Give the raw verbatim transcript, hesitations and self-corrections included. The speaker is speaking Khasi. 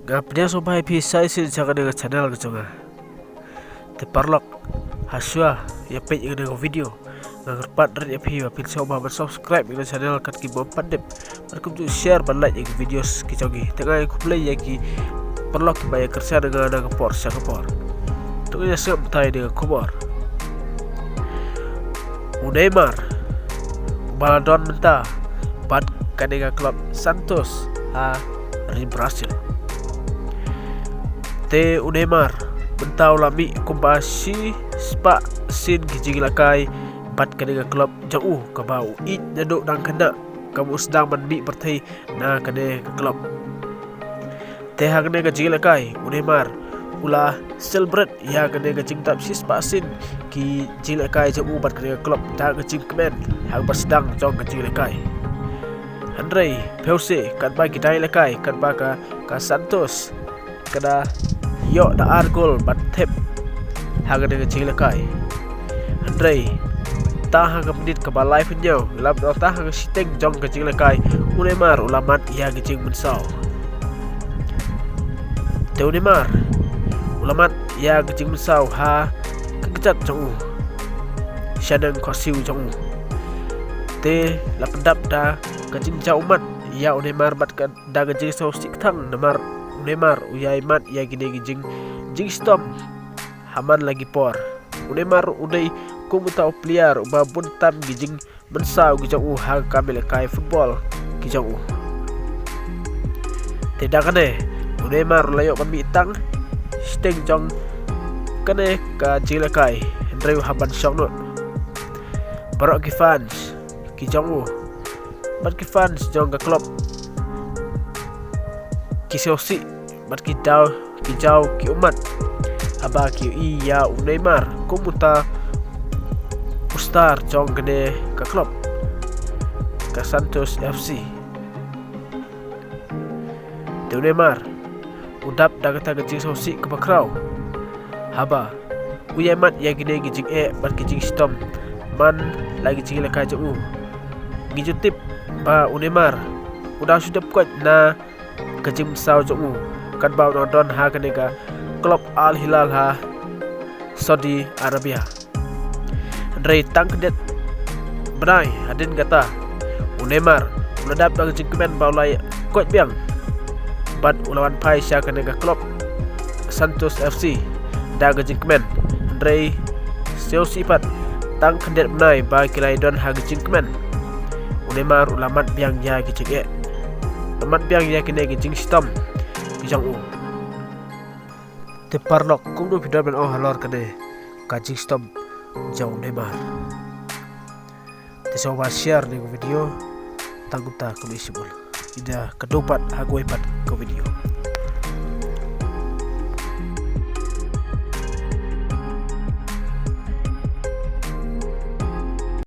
Nga pdiang sngewbha ïa phi sa shisien sha kane ka channel ka jong nga. Te paralok, hashwa ïa peit ïa kane ka video, nga kyrpad rit ïa phi ba phin sngewbha ban subscribe ïa kane ka channel kat ki bym pat dep, bad kumjuh share ban like ïa ki videos ki jong ngi. Te nga ai khublei ïa ki paralok kiba ïa kyrshan ïa nga na ka por sha ka por. To ngin ïa sngap bynta ïa ka khubor. U Neymar, uba la don mynta bad kane ka club Santos ha ri Brazil. Te u Neymar mynta u la mih kumba shispah sien ki jingïalehkai bad kane ka club jong u, kaba u ïeit naduh dang khynnah, kaba u sdang ban mih pyrthei na kane ka club. Te ha kane ka jingïalehkai, u Neymar u la celebrate ïa kane ka jingdap shispah sien ki jingïalehkai jong u bad kane ka club da ka jingkmen ha kaba sdang jong ka jingïalehkai. Hynrei phi ïohi, katba ki dang ïalehkai, katba ka, ka Santos ka da ïoh da ar gol ban thep ha kane ka jingïalehkai. Hynrei tang ha ka minit kaba laiphew hynñiew, lymda tang ha ka shiteng jong ka jingïalehkai, u Neymar u la mad ïa ka jingmynsaw. Te u Neymar u la mad ïa ka jingmynsaw ha ka kjat jong u, shaneng khohsiew jong u. Te la pyndap da ka jingjaw ummat ïa u Neymar bad ka, da ka jingsngewsih kthang, namar u Neymar u ïai mad ïa kine ki jing, jingshitom ha man la ki por. U Neymar u dei kum uta u player uba bun tam ki jingmynsaw ki jong u ha ka kam ïalehkai football ki jong u. Te da kane, u Neymar u la ïoh ban mih tang shiteng jong kane ka jingïalehkai, hynrei u hap ban shong noh. Baroh ki fans ki jong u bad ki fans jong ka club ki sngewsih bad ki daw, ki jaw ki ummat haba ki ïohi ïa u Neymar kum uta u star jong kane ka club, ka Santos F C. Te u Neymar u dap da kata ka jingsngewsih kaba khraw haba u ïai mad ïa kine ki jingeh bad ki jingshitom man la ki jingïalehkai jong u. Ngi ju tip ba u Neymar u dang shu dep koit na ka jingmynsaw jong u, katba u dang don ha kane ka club Al Hilal ha Saudi Arabia. Hynrei tang khyndiat bnai hadien kata, u Neymar u la dap da ka jingkmen ba u la koit biang bad u la wan phai sha kane ka club Santos F C da ka jingkmen. Hynrei sngewsih pat, tang khyndiat bnai ba ki la ïadon ha ka jingkmen, u Neymar u la mad biang ïa ki jingeh, u la mad biang ïa kine ki jingshitom ki jong u. Te paralok, kumno phi don ban ong halor kane ka jingshitom jong u Neymar? Te sngewbha share ïa ka video tang kumta, khublei shibun. Ngi ïa kdew pat ha kawei pat ka video.